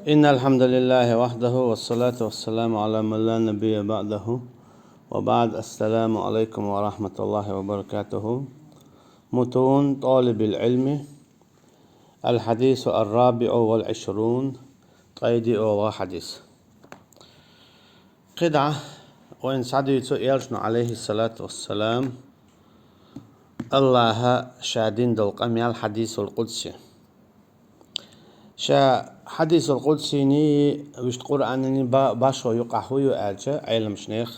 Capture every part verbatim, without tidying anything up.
إن الحمد لله وحده والصلاة والسلام على من لا نبي بعده وبعد. السلام عليكم ورحمة الله وبركاته. متون طالب العلم. الحديث الرابع والعشرون. ТӀайди ола хьадис. КхидӀа вайн схьадуьйцу элчано, عليه الصلاة والسلام, Аллаха ша дина долу къамел хьадисул къудси. Ша хьадисул къудсини, вуьшта Къуръанани ба-, башхо юкъахь хӀун ю аьлча, Ӏеламнех,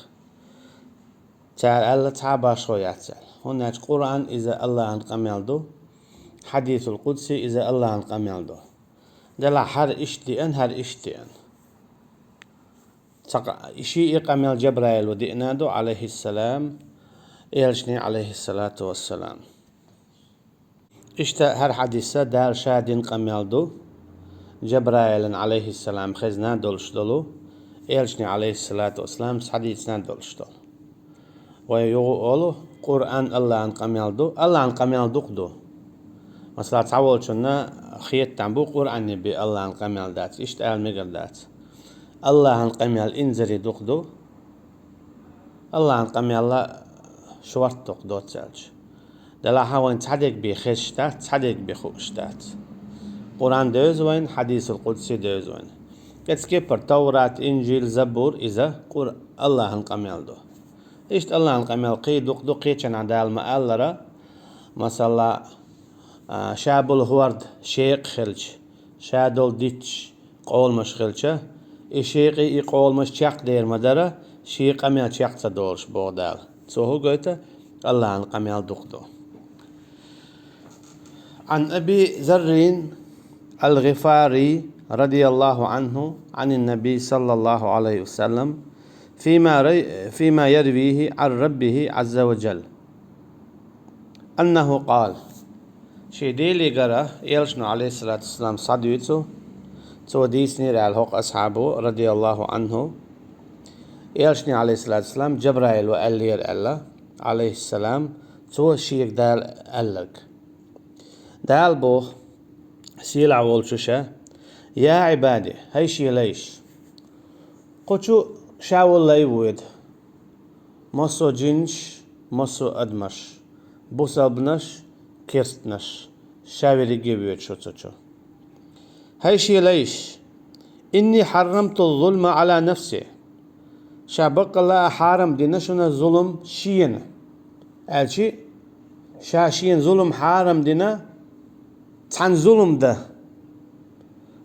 цара аьлла, цхьа а башхо яц аьлла. ХӀунда аьлча Къуръан иза Аллахьан къамел ду, хьадисул къудси иза Аллахьан къамел ду. Делахь хӀара иштта деана, хӀара иштта деана. Цхьа къа-, шиъ и къамел Джабраила деана ду, عليه السلام, элчане, عليه الصلاة والسلام. Иштта хӀара хьадис а Дала ша дина къамел ду, Джабраилан, عليه السلام, хезна долуш долу, элчане, عليه الصلاة والسلام, схьадийцина долуш долу. Вай юха олу, Къуръан Аллахьан къамел ду, Аллахьан къамел дукха ду. Масала, цхьаволчунна хетам бу, Къуръанни бен Аллахьан къамел дац, иштта ала мегар дац. Аллахьан къамел инзаре дукха ду, Аллахьан къамел а шортта дукха доццаьлча. Делахь а вайн цхьадерг бен хезаш дац, цхьадерг бен хууш дац. Къуръан девза вайн, хьадисул къудси девза вайн. Кхечу кепара Таврат, Инжил, Забур иза Къур-, Аллахьан къамел ду. Иштта Аллахьан къамел кхин дукха ду, кхечанхьа Дала ма-аллара, масала, а, ша болу хӀорда шекъа хилча, ша долу дитташ къоламаш хилча, и шекъий, и къоламаш чекхдер ма дара, шен къамел чекх ца долуш, боху Дала. Цо хӀун гойту? Аллахьан къамел дукха ду. عن أبي ذر الغفاري رضي الله عنه عن النبي صلى الله عليه وسلم فيما ري-، فيما يرويه عن ربه عز وجل أنه قال. Шен Делегара элчано, عليه الصلاة والسلام, схьадуьйцу, цо дийцинера аьлла хӀокху асхьабо, رضي الله عنه, элчане, عليه الصلاة والسلام, Джабраила аьллера аьлла, عليه السلام, цо шега Дала аьлларг. Дала боху, сийлахь волчу ша: «Я Ӏибади, хӀай шен лайш! Кху чу ша волу лай воьду. Массо а джинаш, массо а адамаш, бусалбанаш, керстанаш, ша верриге а воьду шу цу чу. ХӀай шен лайш! Инни хьаррамту зулма Ӏала нафси. Ша баккъалла а хьарам дина шуна зулум шена». Аьлчи, ша шена зулум хьарам дина, цхьана зулум дан.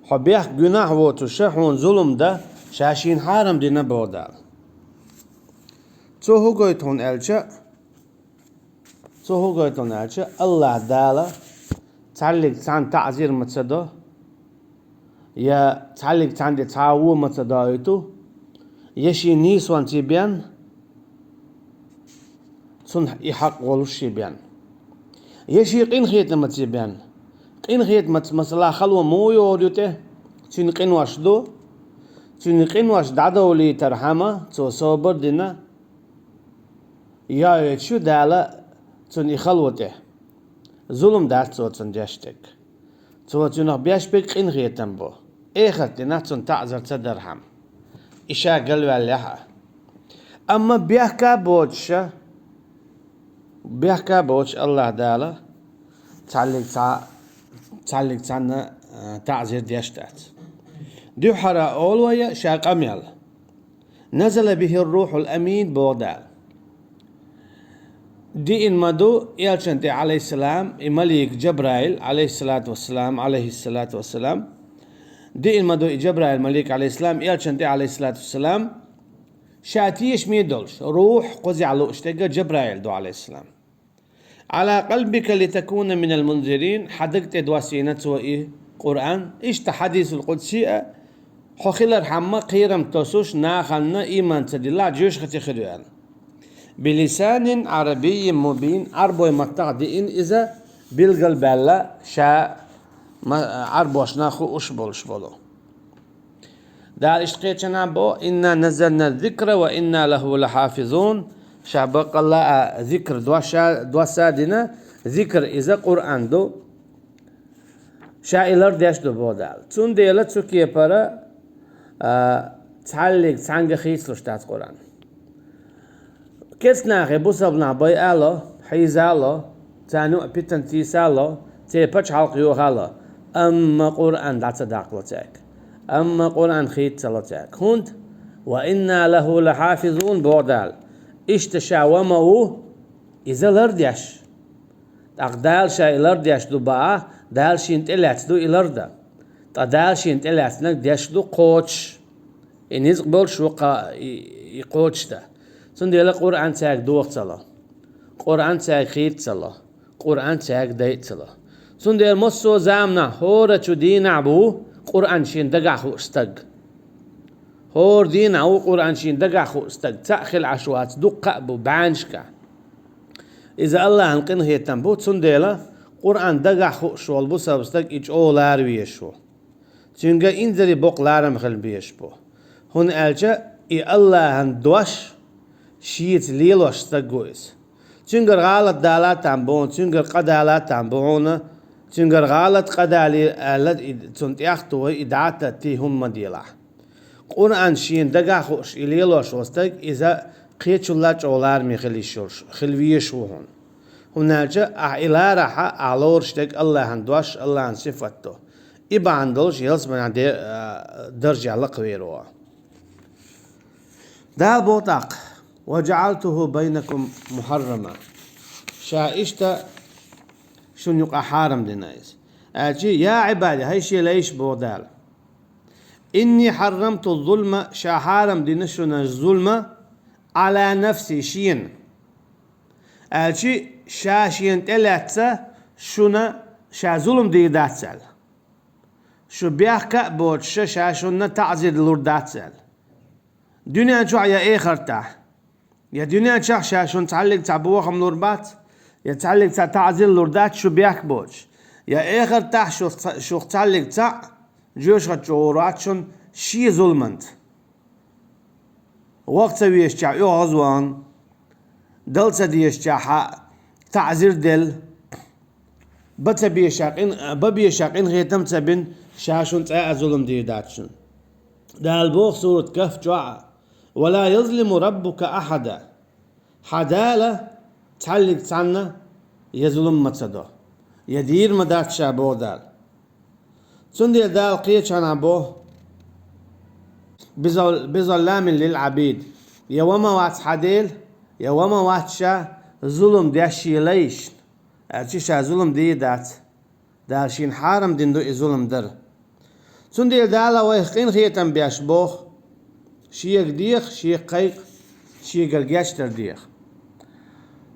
Хьо бехк, гуьнахь воцуш ша хьуна зулум дан, ша шена хьарам дина, боху Дала. Цо хӀун гойту хьуна аьлча, цо хӀун гойту хьуна аьлча, Аллахь Дала цхьаллиг цхьанна таӀзир ма ца до, я цхьаллиг цхьанна де цхьа а вон ма ца доуьйту, я шен нийсонца бен, цунна и хьакъ волуш шен бен. Я шен къинхетамца бен. Къинхетамца, масала, хало муха йогӀур ю тӀе? Цуьнан къинош ду. Цуьнан къинош дӀадовлийтархьама, цо собар дина, йоуьйтуш ю Дала цунна и хало тӀе. Зулум дац цо цунна деш дерг. Цо цунах беш берг къинхетам бу. Эхарт дийнахь цунна таӀзар ца дархьама, и ша галваьллехь а. Амма бехк а боцуш ша, бехк а боцуш Аллахь Дала цхьаллиг цхьа-, цхьаллиг цхьанна, а, таӀзир деш дац. Дуьххьара олу вай ша къамел. «Назала бихир рухьул амин», боху Дала. Диъна ма ду элчан тӀе, عليه السلام, и малик Джабраил, عليه الصلاة والسلام, عليه الصلاة والسلام. Диъна ма ду и Джабраил малик, عليه السلام, элчан тӀе, عليه الصلاة والسلام, ша тешаме долуш, рухь кхузахь лууш дерг Джабраил ду, عليه السلام. «Ӏала къалбика литакуна минал мунзирин», хьан даг тӀе доссийна цо и Къуръан, иштта хьадисул къудси а, хьо хилархьама кхерам тосуш, нахана ийман ца диллахь, жоьжахати хир ю аьлла. «Билисанин Ӏарабиййин мубин», Ӏарбой маттахь диъна иза, билгалбаьлла ша ма-, Ӏарбошна хууш болуш болу. Дала иштта кхечанхьа боху: «Инна наззална зикра ва инна лаху лахьафизун». Ша баккъалла а зикр доша-, досса а дина, зикр иза Къуръан ду. Ша и лардеш ду, боху Дала. Цундела цу кепара, а, цхьаллиг цхьаьнга хийцалуш дац Къуръан. Кецнахе бусалба нах байъало, хьийзало, царна юкъа питана тийсало, церан пачхьалкх йохало, амма Къуръан дӀа ца даккхало цаьрга. Амма Къуръан хийца ца ло цаьрга. ХӀунда? «Ва инна лахӀу лахьафизун», боху Дала. Иштта ша ва ма ву, иза лардеш. ТӀаккха Дала ша и лардеш ду бахьа, Дала шена тӀелаьцна ду и лардан. Ткъа Дала шена тӀелаьцнарг деш ду кхочуш. И низкъ болуш ву кха-, и, и кхочушдан. Цундела Къуръан цаьрга доха ца ло. Къуръан цаьрга хийца ца ло. Къуръан цаьрга дайа ца ло. Цундела массо а заманахь хӀора чу дийнахь бу Къуръан шена дагахь хууш стаг. ХӀора дийнахь ву Къуръан шена дагахь хууш стаг. Цхьаъ хила Ӏаш вац, дуккха а бу бӀаьнашкахь. Иза АллахӀан къинхетам бу, цундела Къуръан дагахь хууш волу бусалба стаг и чӀогӀа лара везаш ву. Цуьнга инзаре боккха ларам хила безаш бу. ХӀунда аьлча и АллахӀан дош шеца лелош стаг ву иза. Цуьнгара гӀалат дала а там бу хьуна, цуьнгара къа дала а там бу хьуна, цуьнгара гӀалат къа далийра аьлла, и, цунна тӀехтохий, и дӀа а таттий хӀума ма делахь. Къуръан шена дагахь хууш и лелош волу стаг, иза кхечул а чӀогӀа лараме хила йиш йолуш, хила везаш ву хьуна. ХӀунда аьлча ахьа и ларахь, ахьа лоруш дерг АллахӀан дош, АллахӀан сифат ду. И бахьана долуш ялсаманехь де-, а, даржехь лакхавер ву. Дала боху тӀаккха: «Ва жаӀалтуху байнакум мухьаррама». Ша иштта шуна юкъахь хьарам дина иза. Аьлча: «Я Ӏибади, хӀай шен лайш», боху Дала. «Инни хьаррамту зулма», ша хьарам дина шуна зулма, «Ӏала нафси», шена. Аьлча, ша шена тӀелаьцна шуна, ша зулам дийр дац аьлла. Шу бехк а боцуш, ша шуна таӀзир лур дац аьлла. Дуьнен чохь я эхартахь. Я дуьнен чохь ша шуна цхьаллиг цхьа бохам лур бац, я цхьаллиг цхьа таӀзир лур дац шу бехк боцуш. Я эхартахь шух ца-, шух цхьаллиг цхьаъ жоьжахати чу гӀур вац шуна шен зуламанца. Ваха ца везачохь оьгӀазвахана, дала ца дезачохь таӀзир делла, бан ца безачохь къин-, бан безачохь къинхетам ца бина, ша шуна цкъа а зулам дийр дац шуна. Дала боху сурат Кахф чохь: «Ва ла язлиму раббука ахьада». Хьан Дала цхьаллиг цхьанна я зулам ма ца до, я дийр ма дац ша, боху Дала. Цундела Дала кхечанхьа боху: «Бизал-, бизалламин лил Ӏабид». Я ва ма вац хьан Дела, я ва ма вац ша зулам деш шен лайшна, аьлча ша зулам дийр дац. Дала шена хьарам дина ду и зулам дар. Цундела Дала вайх къинхетам беш боху: шега деха, шега кхайкха, шегара гечдар деха.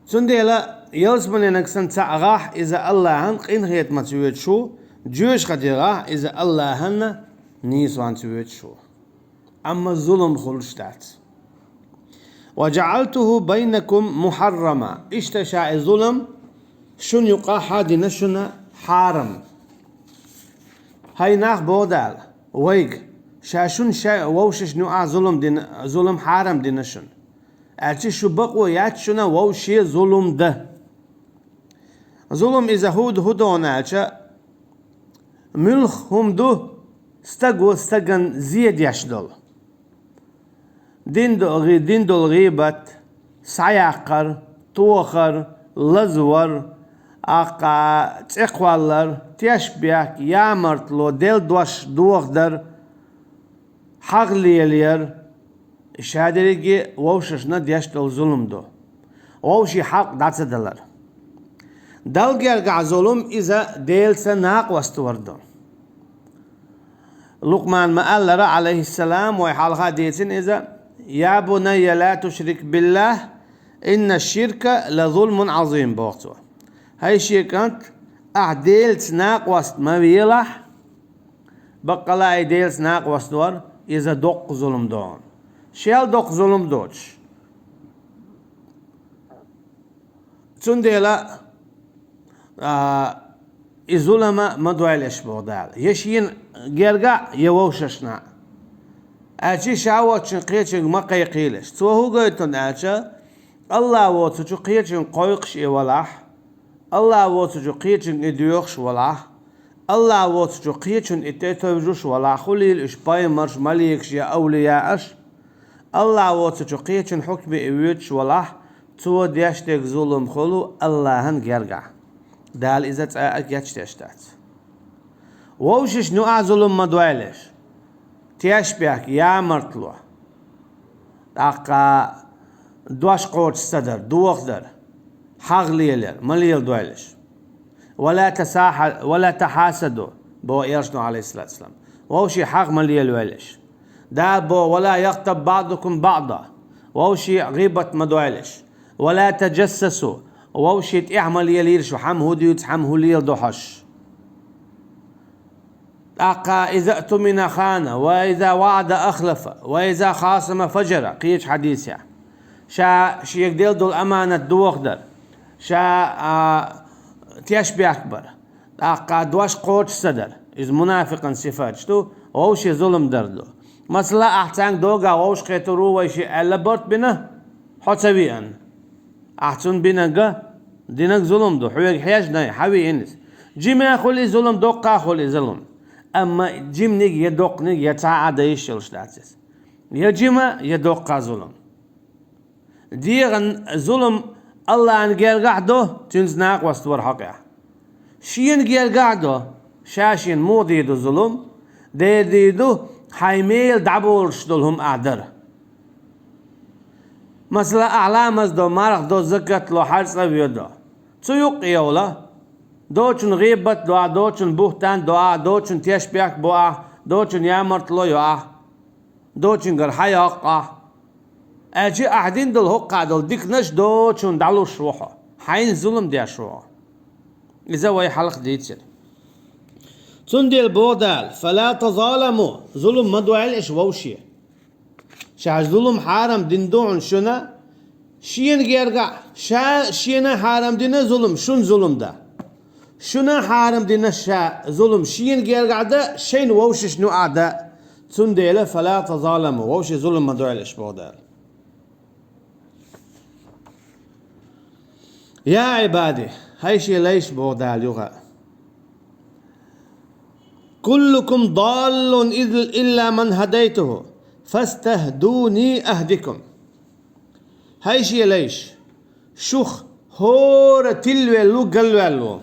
Цундела ялсаманениг санна цхьаъ гӀахь иза АллахӀан къинхетамца воьдуш ву, жоьжахати гӀахь иза АллахӀан нийсонца воьдуш ву. Амма зулам хуьлуш дац. «Ва жаӀалтуху байнакум мухьаррама». Иштта ша и зулам шуна юкъахь дина шуна хьарам. ХӀай нах, боху Дала, вайга, ша шуна шайн вовшашна юкъахь зулам дина, зулам хьарам дина шуна. Аьлча шу бакъо яц шуна вовше зулам дан. Зулам иза хӀу ду, хӀу ду аьлча, муьлхха хӀума ду стаго стагана зе деш долу. Дин до-, гӀи-, дин долу гӀийбат, схьаяккхар, тохар, лазвар, аккха цӀе кхоллар, тешнабехк, ямартло, Делан дош дохадар, хьагӀ лелаяр, и ша дерриге вовшашна деш долу зулам ду. Вовшийн хьакъ дӀа ца далар. Далла гергахь зулам иза Делаца накъост вар ду. Лукъман ма-аллара, Ӏалайхиссалам, вай хьалха дийцина иза: «Я бунайя, ла тушрик биллахӀ, инна ширка ла зулмун Ӏазим», боху цо. ХӀай шен кӀант, ахь Делаца накъост ма велахь, баккъала и Делаца накъост вар, иза доккха зулам ду. Шел доккха зулам доцуш. Цундела, а, и зулама ма дойла аш, боху Дала. Я шена герга, я вовшашна. Аьлча ша воцчун кхечуьнга ма кхайкхийла аш. Цо хӀун гойту аьлча, АллахӀ воцучу кхечуьнга кхойкхуш и валахь, АллахӀ воцучу кхечуьнга и доьхуш валахь, Аллахь воцучу кхечун и тӀе тевжуш валахь, хулийла уьш пайхамарш, маликаш я авлияаш, Аллахь воцучу кхечун хьукме и воьдуш валахь, цо деш дерг зулам хуьлу Аллахьан гергахь. Дала иза цкъа а гечдеш дац. Вовшашна юкъахь зулам ма дойла уьш. Тешбехк, ямартло. ТӀаккха дош кхочуш ца дар, дохадар, хьагӀ лелар, ма леладойла уьш. «Ва ла тасахьа-, ва ла тахьасаду», боху Элчано, Ӏалайхиссалату вассалам. Вовшийн хьагӀ ма лелайойла уьш. Дала боху: «Ва ла ягътаб баӀдукум баӀда». Вовшийн гӀийбат ма дойла уьш. «Ва ла таджассасу». Вовшийн тӀехь ма лелийла шу, хьан хӀун дуьйцу, хьан хӀун леладо хьожуш. ТӀаккха: «Иза тумина хана, ва иза ваӀада ахлафа, ва иза хасама фаджара», кхечу хьадисехь. Ша шега делла долу аманат дохадар, ша, а, тешбехк бар, тӀаккха дош кхочуш ца дар. Иза мунафикъан сифаташ ду, вовшийн зулам дар ду. Масала, ахь цхьаьнга догӀа вовшахкхетар ву вай шиъ аьлла барт бина, хьо ца веана. Ахь цунна бинарг, динарг зулам ду, хьоьга хьежна, хьан веана иза. Жима хуьлу и зулам, доккха хуьлу и зулам. Амма жиманиг я доккханиг я цхьа а дан йиш йолуш дац иза. Я жима, я доккха зулам. ДегӀан зулам Аллахьан гергахь до, цуьнца накъост вара хьокъехь. Шена гергахь до, ша шена муха дийр ду зулам, дера дийр ду, хьайн мела дӀаболуш долу хӀума ахь дара. Масала, ахь ламаз до, марха до, закат ло, хьаьрцло а ведо. Цу юккъе йовла, дочун гӀийбат до ахь, дочун бухтан до ахь, дочун тешбехк бо ахь, дочун ямартло йо ахь, дочуьнгара хьан йоккху ахь. Аьлча ахь дина долу хӀокху долу диканаш дочунна дӀалуш ву хьо, хьайна зулам деш ву хьо. Иза вай хьалха дийцира. Цундела боху Дала: «Фала тазаламу», зулам ма дойла аша вовше. Ша зулам хьарам дина ду хьуна шуна, шена гергахь, ша шена хьарам дина зулам, шуна зулам дан. Шуна хьарам дина ша зулам шена гергахь дан, шайна вовшашна юкъахь дан. Цундела: «Фала тазаламу», вовше зулам ма дойла аша, боху Дала. «Я Ӏибади», хӀай шен лайш, боху Дала юха. «Куллукум даллун илла ман хӀадайтуху, фастахӀдуни ахӀдикум». ХӀай шен лайш, шух хӀора тилвелла ву, галваьлла ву,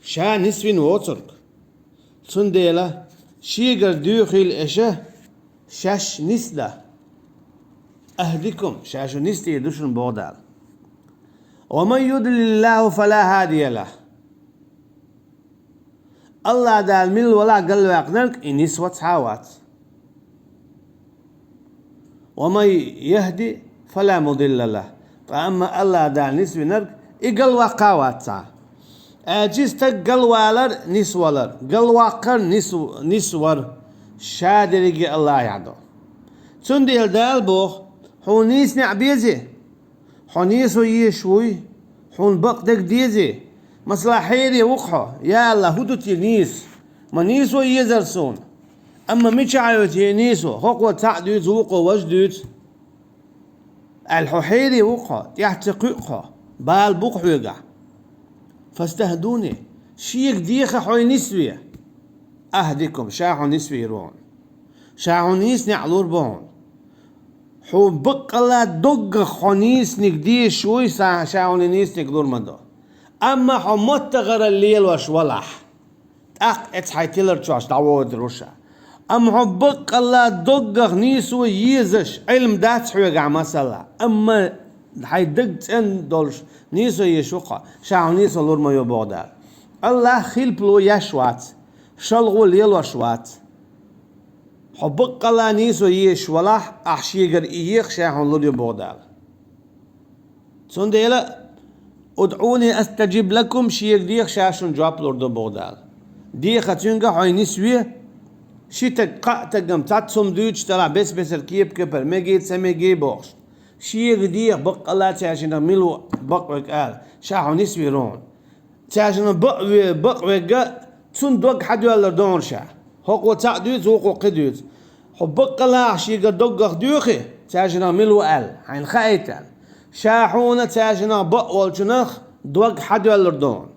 ша нисвина воцург. Цундела шегара доьхийла аша, шаьш нисдан. «АхӀдикум», ша шу нисдийр ду шуна, боху Дала. «Ва ман юдлилиллаху фала хӀадия лахӀ». Аллахь Дала милла валахь галваьккхинарг, и нисван цхьа а вац. «Ва ман яхӀди фала мудилла лахӀ». Ткъа амма Аллахь Дала нисвинарг, и галваккха а вац цхьа. Аьлча стаг галвалар, нисвалар, галваккхар, нис-, нисвар ша дерриге Аллахьехь ду. Цундела Дала боху: «Хьуна нийса неӀ безий? Хьо нийсо езаш вуй? Хьуна бакъдерг дезий?» Масала, хьере ву-кх хьо: «Я Аллахь, хӀун ду те нийса? Ма нийсо езара суна. Амма мичахь йойту хӀей нийсо? ХӀокхо цхьаъ дуьйцу, вукхо важа дуьйцу», аьлла, хьо хьере ву-кх хьо, тӀаьхьа ца кхуьу-кх хьо, бала бу-кх хьоьгахь. «ФастахӀдуни», шега деха, хьо нисве. «АхӀдикум», ша хьо нисвийр ву хьуна. Ша хьуна нийса неӀ лур бу хьуна. Хьо баккъалла доггах хьо нийсаниг дезаш вуй, ша, ша хьуна нийсаниг лур ма ду. Амма хьо маттахара лелош валахь, тӀаккха эцхьай тилар чохь дӀаводур ву ша. Амма хьо баккъалла доггах нийсо езаш, Ӏилма дац хьоьгахь масала, амма хьайн даг цӀена долуш нийсо езаш ву-кх хьо, ша хьуна нийсо лур ма ю, боху Дала. Аллахь хилпало еш вац, шалгӀо лелош вац. Хьо баккъалла нийсо езаш валахь, ахь шегара и еха, ша хьуна лур ю, боху Дала. Цундела: «УдӀуни астаджиб лакум», шега деха, ша шуна жоп лур ду, боху Дала. Деха цуьнга, хьо нисве. Ши таг, кхаа тагам цхьацца хӀума дуьйцуш делахь, бес-бесара, кепа-кепара, мегий, ца мегий бохуш. Шега деха, баккъалла цаьршиннах мила ву бакъ верг ала, ша хьо нисвийр ву хьуна. Цаьршиннах бакъ ве-, бакъ верг, цуьнан дог хьан доьллур ду хьуна ша? ХӀокхо цхьаъ дуьйцу, вукхо кхин дуьйцу. Хьо баккъалла ахь шегара доггах доьхий, цаьршиннах мила ву аьлла, хьайна хаийта аьлла. Ша хьуна цаьршиннах бакъ волчунах дог хьан доьллур ду хьуна?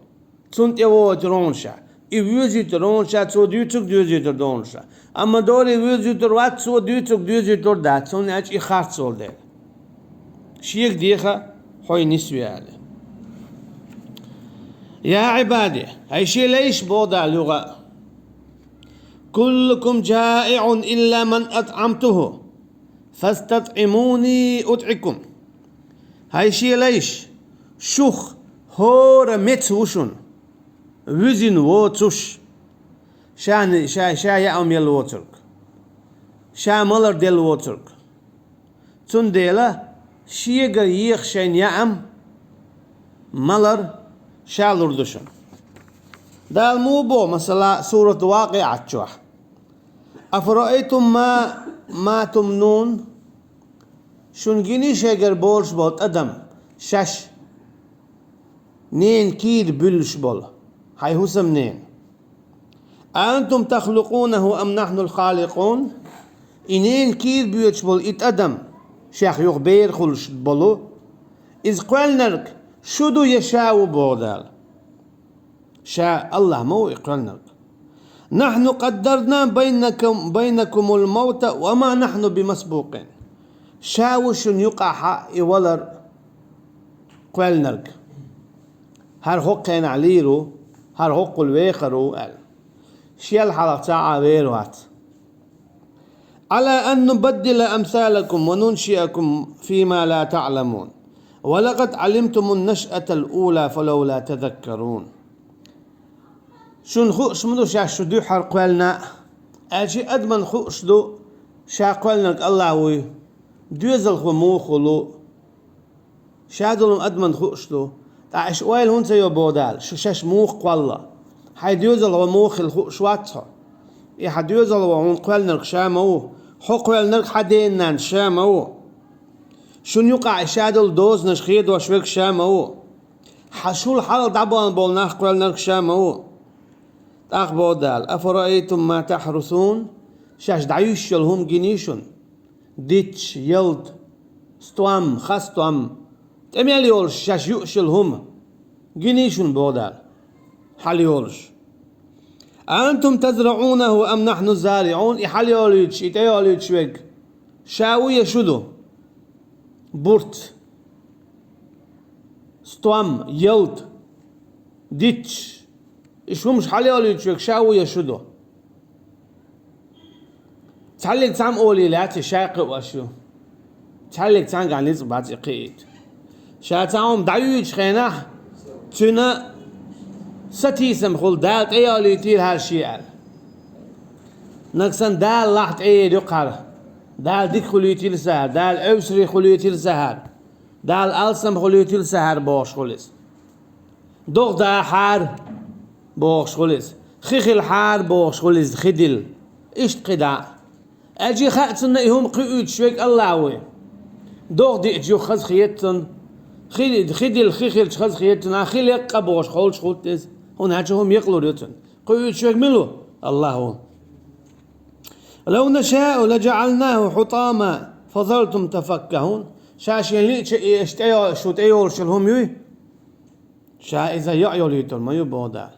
Цунна тӀе вохуьйтур ву хьуна ша. И воьзуьйтур ву ша, цо дуьйцург доьзуьйтур ду ша. Амма дора и воьзуьйтур вац, цо дуьйцург доьзуьйтур дац, хӀунда аьлча и харц волу дела. Шега деха хьо нисве аьлла. Я Ӏибади, хӀай шен лайш, боху Дала юха. Куллукум жаиӀун илла ман атӀамтуху, фастатӀимуни утӀикум. ХӀай шен лайш, шух хӀора меца ву шуна, вуьзина воцуш, ша, ша, ша яа хӀума елла воцург, ша малар делла воцург. Цундела шегара еха шайна яа хӀума, малар ша лур ду шуна. Дала муха боху, масала, сурат ВакъиӀат чохь: «Афараайтум ма, ма тумнун?» Шуна гиний шайгара болуш болу тӀадам, шаьш ненан кийра буьллуш болу, хьайн хӀусамненан? «Аантум тахлукъунаху ам нахьнул халикъун?» И ненан кийра боьдуш болу и тӀадам, шех юха бер хуьлуш болу, иза кхоьллинарг шу ду я ша ву, боху Дала. Ша, АллахӀ ма ву и кхоьллинарг. «Нахьну къаддарна байнакум, байнакумул маута ва ма нахьну бимасбукъин». Ша ву шуна юкъахь и валар кхоьллинарг. ХӀара хӀокху хенахь лийр ву, хӀара хӀоккхул вехар ву аьлла. Шел хьалха цхьа а вер вац. «Ала ан нубаддила амсалакум ва нуншиакум фима ла таъламун. Ва лакъад алимтумун нашъатал ула фалавла тазаккарун». Шуна хууш ма ду шаьш шу дуьххьара кхоьллина а, аьлча адаман хууш ду ша кхоьллинарг АллахӀ вуй, доьзалхо муха хуьлу. Ша долу адаман хууш ду. ТӀаккха аша ойла хӀунда ца йо, боху Дала, шу шаьш муха кхолла? Хьайн доьзалхо муха хилла хууш вац хьо? И хьан доьзалхо хьуна кхоьллинарг ша ма ву. Хьо кхоьллинарг хьан ден-нанас ша ма ву. Шуна юкъахь и ша долу дозанаш хедош верг ша ма ву. Хьан шул хьалха дӀабахана болу нах кхоьллинарг ша ма ву. ТӀаккха боху Дала: «Афараайтум ма тахьрусун?» Шаьш дӀаюьйш йолу хӀума гиний шуна? Дитташ, ялта, стом, хастом, тӀе мел йолуш шаьш юуш йолу хӀума гиний шуна, боху Дала, хьал йолуш? «Аантум тазраъунаху ам нахьну зариъун?» И хьал йолуьйтуш, и тӀе йолуьйтуш верг ша ву я шу ду? Бурц, стом, ялта, дитташ, и хӀумаш хьал йолуьйтуш верг ша ву я шу ду? Цхьаллиг цхьамма олий лаьций, ша кхиош ю. Цхьаллиг цхьаьнгахь ницкъ бац и кхиийта. Ша цхьа хӀума дӀаюьйчу хенахь, цуьнан сатийсам хуьлу, Дала тӀейолуьйтийла хӀара шен аьлла. Нагахь санна Дала лахь тӀеер ю кхара. Дала дика хуьлуьйтийла сан хӀара, Дала эвсаре хуьлуьйтийла сан хӀара, Дала алсам хуьлуьйтийла сан хӀара бохуш хуьлу иза. ДогӀа дахьара бохуш хуьлу иза. Хи хилахьара бохуш хуьлу иза, хи дилла. Иштта кхидӀа а. Аьлча хаьа цунна и хӀума кхиуьйтуш верг АллахӀ вуй. ДогӀа диъча юха хаза хета цунна. Хи, хи дилла, хи хилча хаза хета цунна, а хи лекха бохуш холчу хӀутту иза. ХӀунда аьлча хӀума екъалур ю цунна. Кхиуьйтуш верг мила ву? АллахӀ ву. «Лав нашаъу лажаъалнаху хьутӀаман фазалтум тафаккахун». Ша шена лиъча и аша тӀейо-, шу тӀейолуш йолу хӀума юй? Ша иза йоӀ йолуьйтур ма ю, боху Дала.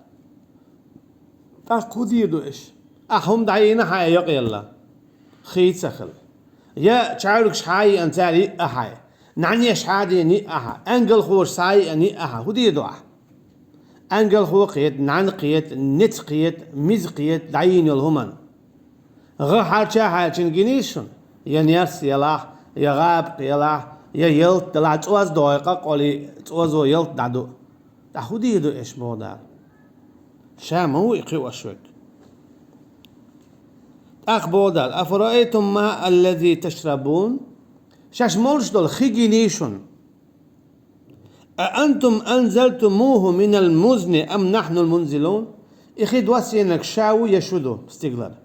ТӀаккха хӀун дийр ду аша? Ахь хӀума дӀайийна хьан йоӀ елла? Хи ца хилла. Я чаьргаш хьан йиъна цара йиъ ахьа, нӀаьнеш хьан дийна йиъ ахьа, аьнгалхоша схьа а йиъна йиъ ахьа, хӀун дийр ду ахь? Аьнгалхо кхета, нӀаьна кхета, неца кхета, миза кхета дӀайийна йолу хӀуманна. ГӀа хьарча а хьаьрчина гиний шуна? Я нерс елахь, я гӀабакх елахь, я ялта делахь, цӀоз догӀий къакъоли, цӀозо ялта дӀаду. ТӀаккха хӀун дийр ду аша, боху Дала? Ша ма ву и кхиош верг. ТӀаккха боху Дала: «Афараайтум ма аллази ташрабун?» Шаьш молуш долу хи гиний шуна? «А антум анзалтумуху минал музни ам нахьнул мунзилун?» И хи доссийнарг ша ву я шу ду стигалара?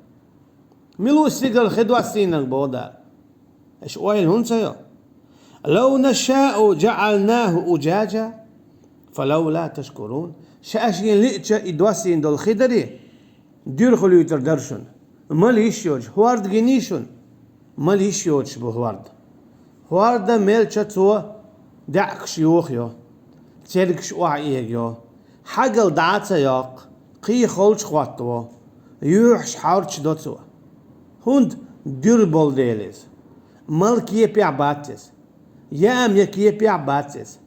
Мила ву стигалара хи доссийнарг, боху Дала? Аша ойла хӀунда ца йо? «Лав нашаъу жаъалнаху ужажа, фалавла ташкурун». Ша шена лиъча и доссийна долу хи дарий, дуьра хуьлуьйтур дара шуна. Мала йиш йоцуш, хӀорда гиний шуна? Мала йиш йоцуш бу хӀорда? ХӀорда мелча цо даьӀахкаш йохайо, цергаш охьаэгайо, хьагал дӀа а ца йоккху, Кхин холчу хӀоттаво, юьхьаш хьарчдо цо. ХӀунда дуьра болу дела иза. Мала кепехь бац иза. Яам я кепехь бац иза.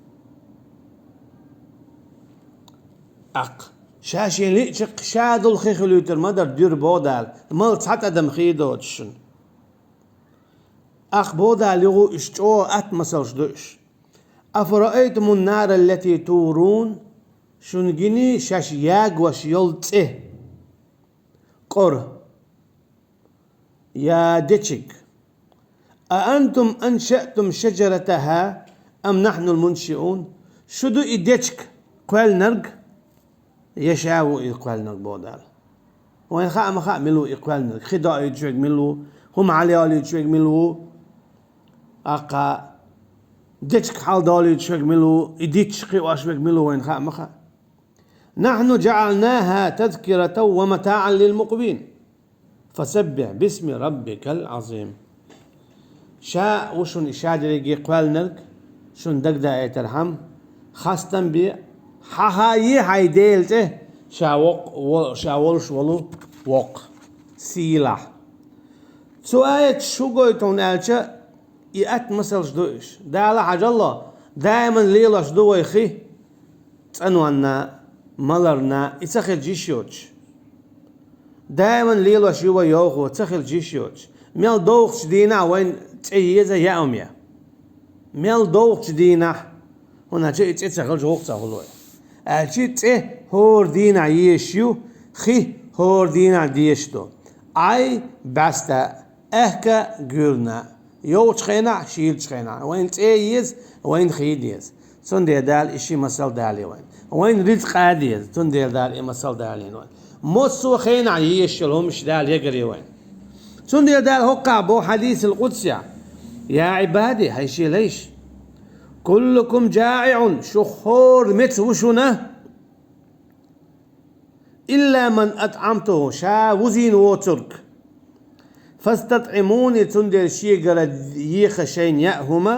Аккха, ша шен лиъча, ша долу хи хуьлуьйтур ма дара дуьра боху Дала, мала цхьа тӀадам хи доцуш шуна. Аккха боху Дала юха уьш чӀогӀа атта масалш ду уьш. «Афараайтумун нара аллати турун?» Шуна гиний шаьш ягош йолу цӀе? КӀора. Я дечиг. «А антум аншаътум шаджаратаха ам нахьнул муншиун?» Шу ду и дечиг кхоьллинарг, я ша ву и кхоьллинарг, боху Дала. Вайна хаа ма хаьа, мила ву и кхоьллинарг. Хи доуьйтуш верг мила ву, хӀума хьалайолуьйтуш верг мила ву, аккха дечиг хьаладолуьйтуш верг мила ву, и дитташ кхиош верг мила ву, вайна хаа ма хаьа. «Нахьну джаъалнаха тазкиратан ва матаъан лил мукъвин. Фасаббихь бисми раббикал азим». Ша ву шуна и ша дерриге кхоьллинарг, шуна дагадаийтархьама, хастам бе, хьахае хьайн Делан цӀе, ша воккха, во-, ша волуш волу воккха, сийлахь. Цу аяташ хӀун гойту хьуна аьлча, и атта масалш ду уьш. Дала хьажалло, даиман лелош ду вай хи, цӀанонна, маларна, и ца хилча йиш йоцуш. Даиман лелош ю вай йовхо, ца хилча йиш йоцуш. Мел довхачу дийнахь вайна цӀе еза яа хӀума я. Мел довхачу дийнахь, хӀунда аьлча и цӀе ца хилча гӀуллакх ца хуьлу вай. Аьлча цӀе хӀора дийнахь езаш ю, хи хӀора дийнахь дезаш ду. Ӏай, бӀаьста, аьхка, гуьрна. Йовхачу хенахь, шийлачу хенахь. Вайна цӀе еза, вайна хи деза. Цундела Дала и ши масал далийна вайна. Вайна рицкъа деза, цундела Дала и масал далийна вайна. Массо а хенахь езаш йолу хӀумаш Дала ягарий вайна. Цундела Дала хӀокхахь боху хьадисал къудсехь: «Я Ӏибади, хьайн шен лайш! Куллукум джаиӀун, шух хӀора меца ву шуна». «Илла ман атӀамтуху», ша вузийна воцург. «ФастатӀимуни», цундела шегара еха шайна яа хӀума,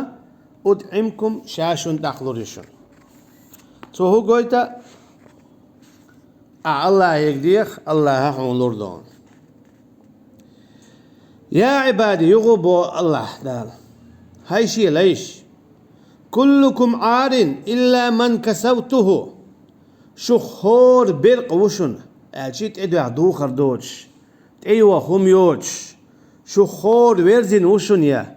«утӀимкум», ша шуна тӀаккха лур ю шуна. Цо хӀун гойту? Ахьа Аллахьега деха, Аллахьа хьуна лур ду хьуна. «Я Ӏибади», юха боху Аллахь Дала, хьайн шен лайш! «Куллукум Ӏарин илла ман касавтуху». Шух хӀора беркъа ву шуна, аьлча тӀедоьгӀна духар доцуш, тӀейоха хӀума йоцуш, шух хӀора верзина ву шуна я.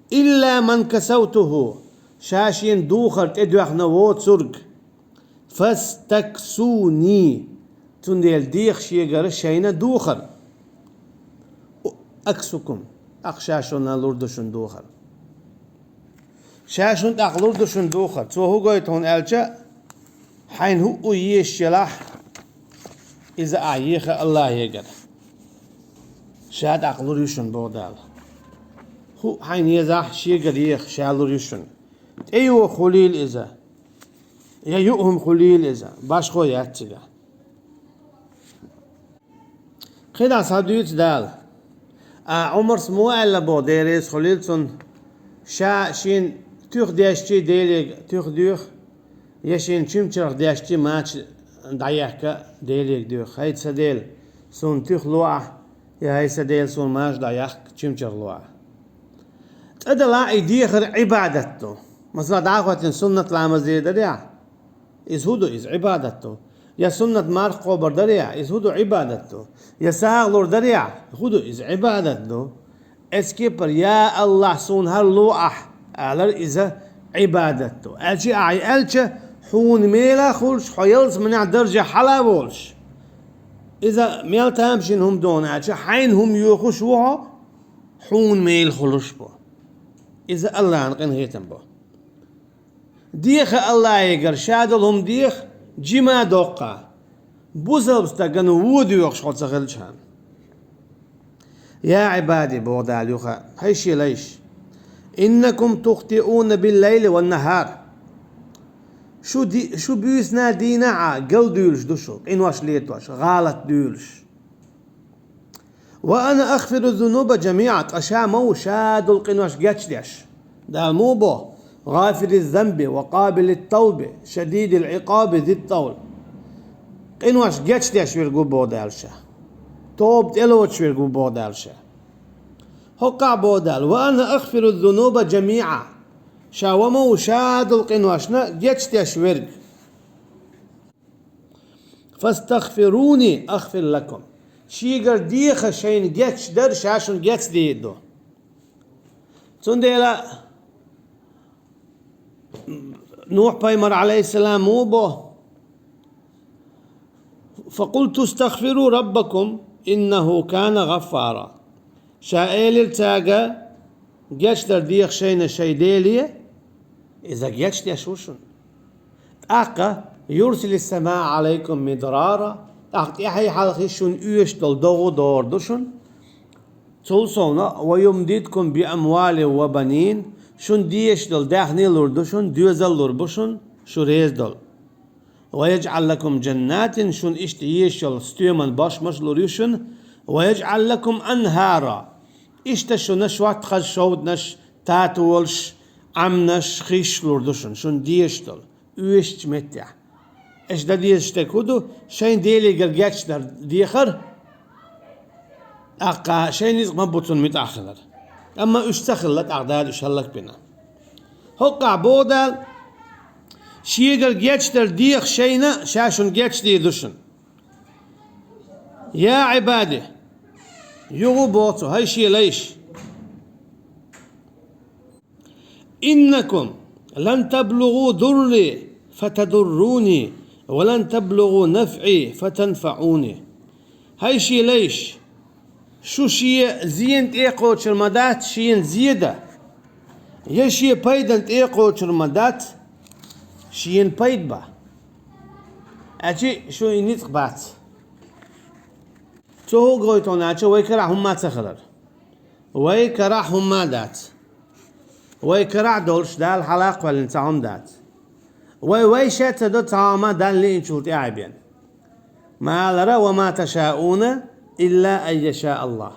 «Илла ман касавтуху», ша шена духар тӀедоьгӀна воцург. «Фастаксуни», цундела деха шегара шайна духар. «Аксукум», ахьа ша шуна лур ду шуна духар. Ша шуна тӀаккха лур ду шуна духар. Цо хӀун гойту хьуна аьлча, хьайна хӀуъу езаш елахь, иза ахьа еха Аллахьегара. Ша тӀаккха лур ю шуна, боху Дала. ХӀуъу хьайна езахь, шегара еха, ша лур ю шуна. ТӀейоха хуьлийла иза, я юъ хӀума хуьлийла иза, башхо яц цигахь. КхидӀа схьадуьйцу Дала. А Ӏумарс муха аьлла боху, Дела реза хуьлийла цунна, ша шена туьха дешчий Делега туьха доьху, я шена чимчаргӀа дешчий мача дӀаехка Делега доьху. ХӀай сан Дела, суна туьха ло ахь, я хӀай сан Дела, суна мача дӀаехка чимчаргӀа ло ахь. ЦӀа далахь и дехар Ӏибадат ду. Масала, дӀахӀоттина суннат ламаз дийр дарехь, иза хӀун ду? Иза Ӏибадат ду. Я суннат марха кхобур дарехь, иза хӀун ду? Ӏибадат ду. Я сагӀа лур дарехь, хӀун ду? Иза Ӏибадат ду. Эцу кепара, я Аллахь, суна хӀара ло ахь, алар иза Ӏибадат ду. Аьлча ахьа аьлча, хьуна мела а хуьлуш, хьо ялсаманехь даржехь хьала а волуш. Иза мел тамашийна хӀума ду хьуна аьлча, хьайна хӀума йоьхуш ву хьо, хьуна мела хуьлуш бу. Иза Аллахьан къинхетам бу. Деха Аллахьегара, ша долу хӀума деха, жима а доккха. Бусалба стагана вон доьхуш хьо ца хилчхьана. Я Ӏибади, боху Дала юха, хӀай шен лайш! Иннакум тухтиуна биллайли ван нахьар. Шу ди-, шу буьйсанна а дийнахь а галдуьйлуш ду шу, къинош летош, гӀалат дуьйлуш. Ва ана агъфиру зунуба жамиӀа, ткъа ша ма ву ша долу къинош гечдеш. Дала муха боху: «ГӀафири занби ва къабили тавби, шадидил Ӏикъаби зит тавл». Къинош гечдеш верг ву боху Дала ша. Тоба тӀелоцуш верг ву боху Дала ша. ХӀокхахь боху Дала: «Ва ана агъфиру зунуба жамиӀа». Ша ва ма ву ша долу къиношна гечдеш верг. «Фастагъфируни агъфир лакум». Шегара деха шайна гечдар ша шуна гечдийр ду. Цундела Нухь-пайхамар, алейхиссалам, муха бо: «Факъулту стагъфиру раббакум, иннаху кана гъаффара». Ша элира цаьрга: «Гечдар деха шайна шайн Деле, иза гечдеш ву шуна. ТӀаккха юрсилис самаа алайкум мидрара, тӀаккха тӀаьхьа хьалха шуна оьшуш долу догӀа догӀур ду шуна. Цул совна, ва юмдидкум би амвалин ва банин, шуна дезаш долу даьхни лур ду шуна, доьзал лур бу шуна, шу реза долу. Ва яжъал лакум жаннатин, шуна иштта езаш йолу стоьман бошмаш лур ю шуна, ва яжъал лакум анхара». Иштта шуна шортта хаза шовданаш, татолаш, Ӏамнаш, хиш лур ду шуна, шуна дезаш долу, оьшучу меттехь. Аша дан дезаш дерг хӀун ду, шайн Делегара гечдар дехар, тӀаккха шайн ницкъ ма бу цунна муьтӀахь хилар. Амма уьш ца хилла, тӀаккха Дала уьш хӀаллакбина. ХӀокхахь боху Дала: «Шегара гечдар деха шайна, ша шуна гечдийр ду шуна». Я Ӏибади, юха боху цо, хӀай шен лайш. «Иннакум лан таблугӀу дурри фатадурруни, ва лан таблугӀу нафӀи фатанфаӀуни». ХӀай шен лайш, шу шен зен тӀекхочур ма дац шена зен дан, я шен пайдан тӀекхочур ма дац шена пайда бан. Аьлчи шуна ницкъ бац. Цо хӀун гойту аьлча, вай карахь хӀумма ца хилар. Вай карахь хӀумма дац. Вай карахь долуш Дала хьала а кхоьллина цхьа хӀума дац. Вай вайша а ца до цхьа хӀума Далла лиъначул тӀаьхьа бен. Ма алара: «Ва ма ташаауна илла ан яша Аллах».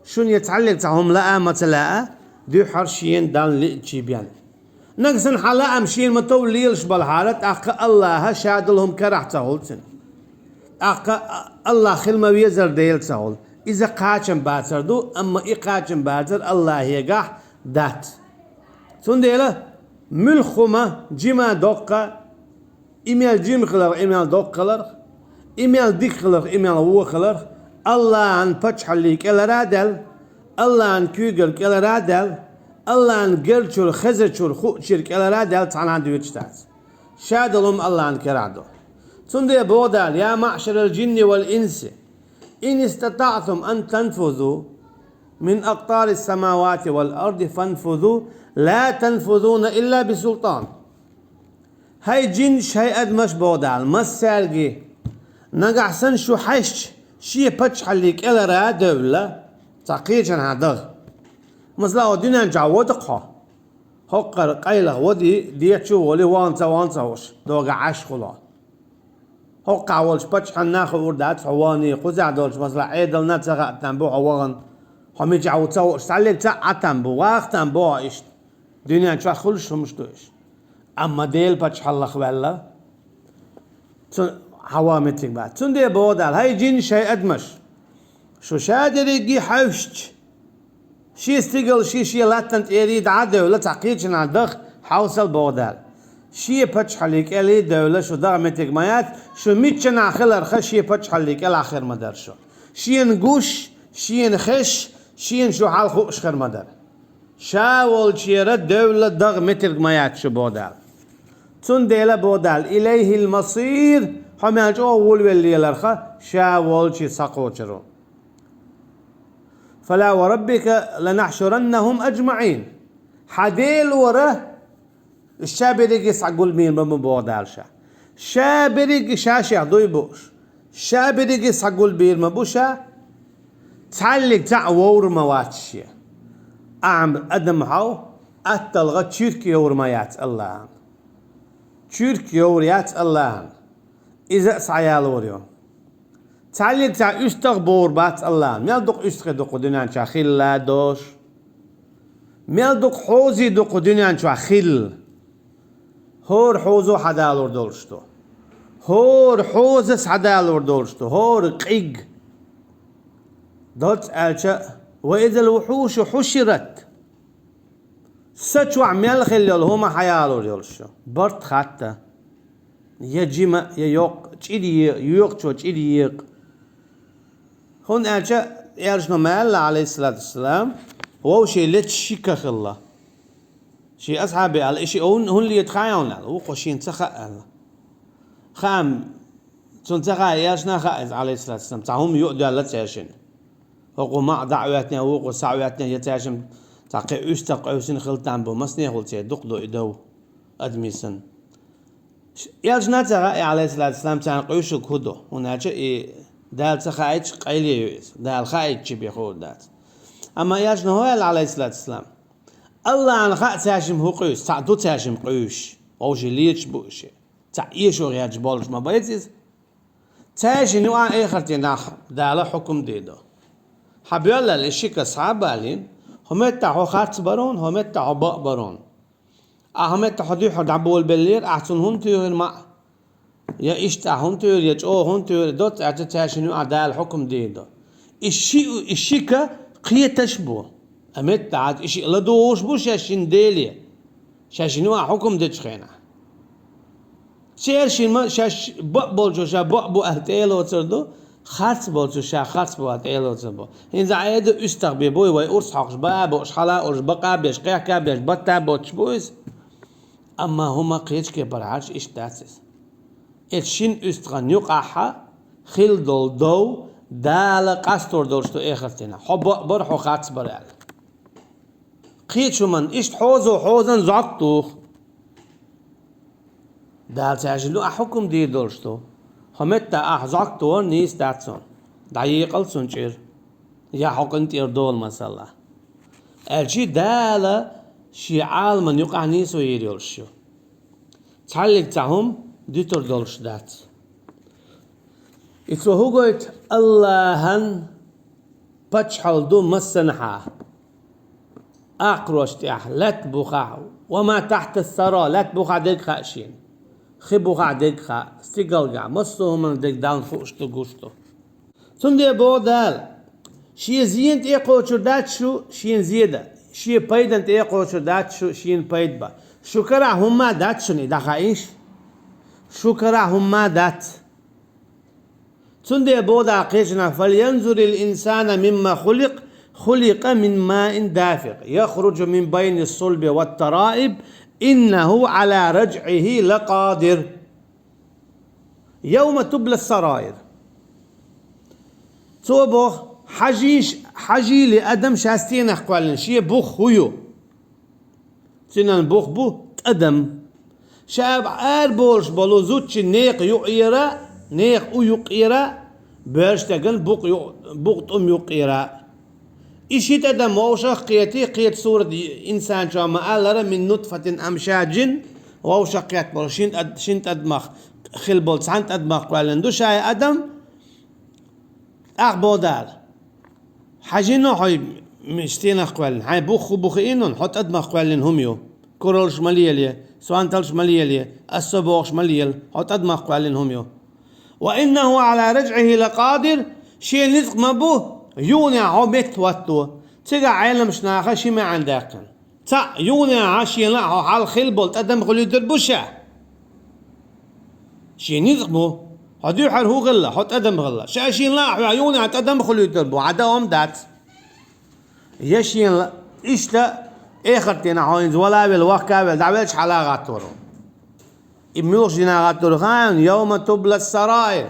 Шуна я цхьаллиг цхьа хӀума лаа а, ма ца лаа а, дуьххьара шена Далла лиъначий бен. Нагахь санна хьан лаам шена ма-тов лелаш балахьара, тӀаккха Аллаха ша долу хӀума карахь ца хуьлу цуьнан. ТӀаккха Аллах хила ма-везара Дела ца хуьлу. Иза кхачам бацар ду, амма и кхачам бацар Аллахегахь дац. Цундела муьлхха хӀума жима доккха, и мел жима хиларх, и мел доккха хиларх, и мел дика хиларх, и мел вон хиларх, Аллахьан паччахьаллин кӀелара а даьлла, Аллахьан куьйгара кӀелара а даьлла, Аллахьан герчуьра, хезачуьра, хуучуьра кӀелара а даьлла цхьанхьа а доьдуш дац. Ша долу хӀума Аллахьан карахь ду. Цундела боху Дала: «Я маъшарал жинни вал инси, ин истатаътум ан танфузу мин акътарис самавати вал арди фанфузу, ла танфузуна илла би султан». ХӀай жинаш, хӀай адамаш, боху Дала, массаьрга, нагахь санна шу хьаьжча, шен паччахьаллин кӀелара а девлла, цхьа кхечанхьа даха. Масала, хьо дуьнен чохь вада-кх хьо. ХӀокхара къайлаха вади, дечу а воли, вахана ца, вахана ца хууш, догахь Ӏаш хуьлу. ХӀокхахь волчу паччахьанна а хуур дац хьо ваханий, кхузахь долчу, масала, Ӏедална а ца хаьа там бу хьо вахана, хьо мичахь ву ца хууш, цхьаллиг ца а Ӏа там бу, ваха там бу хьо иштта. Дуьнен чохь хуьлуш хӀумаш ду уьш. Амма Делан паччахьаллах ваьлла, цу хьан ван меттиг бац. Цундела боху Дала: хӀай жинаш, хӀай адамаш, шу ша дерриге хьаьжча, шен стигал шен-шен латтана тӀера дӀа а девлла, цхьа кхечанхьа даха, хьовсал, боху Дала. Шен паччахьаллин кӀеле а девлла, шу даха меттиг ма яц, шу миччанхьа хиларх, шен паччахьаллин кӀелахь хир ма дара шу. Шена гуш, шена хезаш, шена шу хьал хууш хир ма дара. Ша волчера девлла даха меттиг ма яц шу, боху Дала. Цундела боху Дала: «Илайхил масир», хьо мел чӀогӀа волавелла леларх, ша волчу схьакхочур ву. «Фала ва раббика ланахьшуруннахум аджмаӀин». Хьан Дела вара, ша берриге схьагулбийр ма бу, боху Дала ша. Ша берриге ша-шех дуй бууш. Ша берриге схьагулбийр ма бу ша. Цхьаллиг цхьаъ вовр ма вац шен. Ахьа адам хьов, атталгӀа чуьрк йовр ма яц Аллахьан. Чуьрк йовр яц Аллахьан. Иза а схьаялор ю. Цхьаллиг цхьаъ уьстагӀ бовр бац Аллахьан. Мел дукха уьстагӀий ду кху дуьнен чохь хилла а, дош. Мел дукха хьозий ду кху дуьнен чохь хилла. ХӀора хьозо хьадалор долуш ду. ХӀора хьоза схьадалор долуш ду, хӀора къиг. Доцца аьлча, ва изал вухьушу хьушират. Са чохь мел хилла йолу хӀума хьаялор йолуш ю. Барт хатта. Я жима, я йоккха, чӀир е-, йоькъучо чӀир екъа. ХӀунда аьлча, элчано ма аьлла, Ӏалайхиссалату вассалам, вовшийн леташ ши ка хилла. Шен асхьабе аьлла, и ши хӀун-, хӀунда лета хаьий хьуна аьлла, вукхо шена ца хаьа аьлла. Хаам, цунна ца хаьа, элчанна хаьа иза, Ӏалайхиссалату вассалам, цхьа хӀума юкъадоьлла цаьршинна. ХӀокхо маӀа дӀа а хӀоьттина, вукхо схьа а хӀоьттина, я цаьршимма цхьа кхин уьстагӀ къевсина хила там бу, массанехула церан дукха ду и дов, адамийн санна. Ш-, элчанна ца хаьа, Ӏалайхиссалату вассалам, царна къуьйсург хӀун ду, хӀунда аьлча и Дала ца хаийтича къайле ю иза, Дала хаийтича бен хуур дац. Амма элчано хӀун аьлла, Ӏалайхиссалату вассалам, АллахӀана хаьа цаьршимма хӀун къуьйсу, цхьаъ ду цаьршимма къуьйсуш, вовшийн леташ бу уьш, цхьаъ эшо гӀерташ болуш ма бац иза. Цаьршинна юкъахь эхартан дийнахь Дала хьукум дийр ду. Хьан боьллал и ши ка схьа а балийна, хӀокху меттехь хьо харц бар хьуна, хӀокху меттехь хьо бакъ бар хьуна. Ахьа хӀокху меттехь хьо дуьххьара дӀаболабеллера, ахьа цунна хӀунда туьйхира маӀа? Я иштта ахьа хӀунда туьйхира, я чӀогӀа хӀунда туьйхира, доцца аьлча цаьршинна юкъахь Дала хьукум дийр ду. И ши, и ши ка кхеташ бу. Амма меттахь и шиъ ладугӀуш бу шаьш шина Деле, шаьш шина юкъахь хьукум дечу хенахь. Церан шимма шаьш бакъ болчо ша бакъ бу аьлла тӀе а лоцур ду, харц болчо ша харц бу аьлла тӀе а лоцур бу. ХӀинца Ӏеда уьстагӀ бен буй вай урс хьокхуш, баа а бууш, хьала а олуш, бакъ а беш, кхехка а беш, батта а боцуш бу иза. Амма хӀума кхечу кепара хьарча иштта дац иза. Эцу шина уьстагӀан юкъахь хилла долу дов Дала къастор долуш ду эхартан дийнахь. Хьо бакъ бара, хьо харц бара аьлла. Кхечу хӀуманна иштта хьоза хьозан зӀок туху. Дала цаьршинна юкъахь хьукум дийр долуш ду. ХӀокху меттехь ахьа зӀок тохар нийса дац хьуна. ДӀаекъал цунна чӀир. Я хьо къинтӀера долу, масала. Аьлча Дала шен Ӏаламан юкъахь нийсо йийр йолуш ю. Цхьаллиг цхьа хӀума дитур долуш дац. И цо хӀун гойту? АллахӀан паччахьалла ду массанхьа. Акхарошна тӀехь, лаьтта бухахь, ва ма тахьта ссара, лаьтта бухахь дерг хаьа шена. Хи бухахь дерг хаьа, стигалгахь, массо а хӀуманна дерг Далла хууш ду, гуш ду. Цундела боху Дала: шен зена тӀе а кхочур дац шу, шена зен дан, шен пайдан тӀе а кхочур дац шу, шена пайда бан. Шу карахь хӀумма а дац шуна и дӀахаийша. Шу карахь хӀумма а дац. Цундела боху Дала кхечанхьа: «Фальянзурил инсана мимма хуликъ, хуликъа мин маин дафикъ, яхружу мин байни ссульби ват тараиб, иннаху Ӏала раджӀихи лакъадир». Йовма тубла сараир. Цо боху: хьажийша, хьажийла адам ша стенах кхоьллина, шен бух хӀун ю? Цуьнан бух бу тӀадам. Ша араболуш болу зудчун некъа юкъера, некъа у юкъера, боьрша деган букъ ю-, букъ тӀум юкъера. И ши тӀадам вовшах а кхетий, кхета сурат инсан чохь ма-аллара, мин нутфатин амшаджин, вовшах а кхетта болу шин тӀад-, шин тӀадамах хилла болу цхьана тӀадамах кхоьллина ду ша и адам, тӀаккха боху Дала: хьажийна хьо м-, стенах кхоьллина, хьайн бух хӀун бу хиъна, хьо тӀадамах кхоьллина хӀума ю. Куралш ма лелае, сонталш ма лелае, ас со бохуш ма лела, хьо тӀадамах кхоьллина хӀума ю. Ва иннаху Ӏала раджӀихи лакъадир, шен ницкъ ма бу, юханехьа хьо меттахӀотто. Цигахь Ӏеламчу наха ши маьӀна даьккхина. Цхьаъ, юханехьа шена лаахь хьо хьалха хилла болу тӀадам хуьлуьйтур бу ша. Шен ницкъ бу. Хьо дуьххьара хӀун хилла, хьо тӀадам хилла. Ша шена лаахь хьоьга юханехьа тӀадам хуьлуьйтур бу, хьан дан хӀума дац. Я шена ла-, иштта эхартан дийнахь хьо хӀинца вала а велла, вахка а велла, дӀавелча хьала а гӀаттор ву. И муьлхачу дийнахь гӀаттор хаьий хьуна, йовма тубла сараир.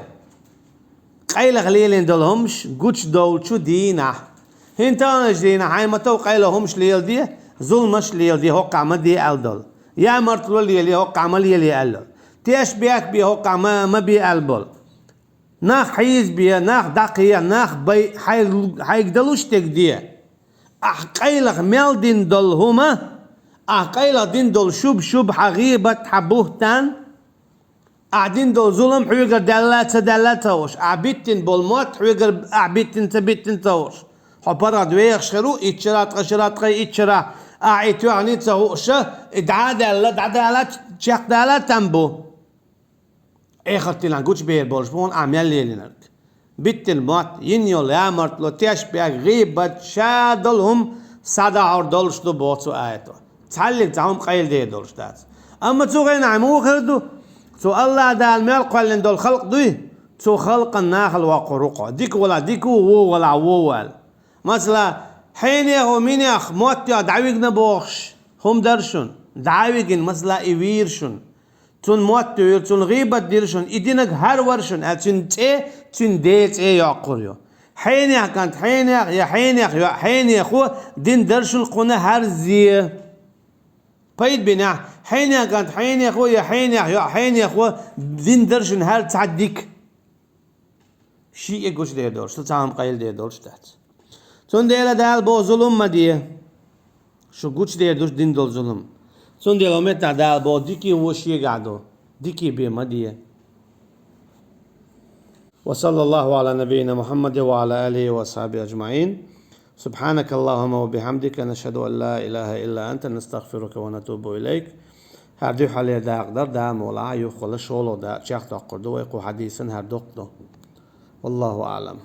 Къайлаха лелийна долу хӀумаш гучудовлучу дийнахь. ХӀинца таханлерчу дийнахь хьайн ма-тов къайлаха хӀумаш леладе, зуламаш леладе, хӀокхахь ма де аьлла долу. Я мартало лелае, хӀокхахь ма лелае аьлла долу. Теш бехк бе, хӀокхахь ма, ма бе аьлла болу. Нах хьийзабе, нах дӀакхехьа, нах бай, хьай-, хьайга далуш дерг де. Ахь къайлаха мел дина долу хӀума, ахь къайлаха дина долу шуб-шуб, хьан гӀийбат, хьан бухӀтан, ахь дина долу зулам хьоьгара даьлла а, ца даьлла а ца хууш, ахь биттина болу мотт хьоьгара ахь биттина, ца биттина а ца хууш. Хьо паргӀат вехаш хир ву, итт шарахь, ткъа шарахь, ткъе итт шарахь, ахь и тоьхна а ца хууш, и дӀа а даьлла, дӀадала а, чекхдала а там бу. Эхартилан гучабер болуш бу хьуна а мел лелинарг. Биттина мотт, йина йолу ямартло, тешнабехк, гӀийбат, ша долу хӀума схьадахьур долуш ду боху цу аято. Цхьаллиг цхьа хӀума къайладер долуш дац. Амма цу хенахь муха хир ду? Цу АллахӀ Дала мел кхоьллина долу халкъ дуй? Цу халкъан нахала воккхур ву хьо. Дика вала дика ву, вон вала вон вала. Масала, хьенех а, минех а, моттех а дӀавигна бохуш хӀума дара шуна. ДӀа а вигина, масала, и вийра шуна. Цунна мотт туьйра, цунна гӀийбат дира шуна, и динарг хӀара вара шуна аьлла, цуьнан цӀе, цуьнан ден цӀе йоккхур ю. Хьенех кӀант хьенех, я хьенех йоӀ хьенехо дина дара шуна кхунна хӀара зе. Пайда бинехь, хьенех кӀант хьенехо, я хьенех йоӀ хьенехо дина дара шуна хӀара цхьа дика. Шиъ а гучадер долуш ду, цхьа хӀума къайладер долуш дац. Цундела Дала боху зулам ма де. Шу гучадер ду шу дина долу зулам. Цундела хӀокху меттехь Дала боху дикий вон шегахь ду. Дикий бен ма де. وصلى الله على نبينا محمد وعلى آله وأصحابه أجمعين. سبحانك اللهم وبحمدك، نشهد أن لا إله إلا أنت، نستغفرك ونتوب إليك. ХӀара дуьххьарлера дакъа дара, Дала мукъ лахь, юххехула шолгӀа дакъа чекхдоккхур ду вай кху хьадисан хӀара доккха ду. والله أعلم.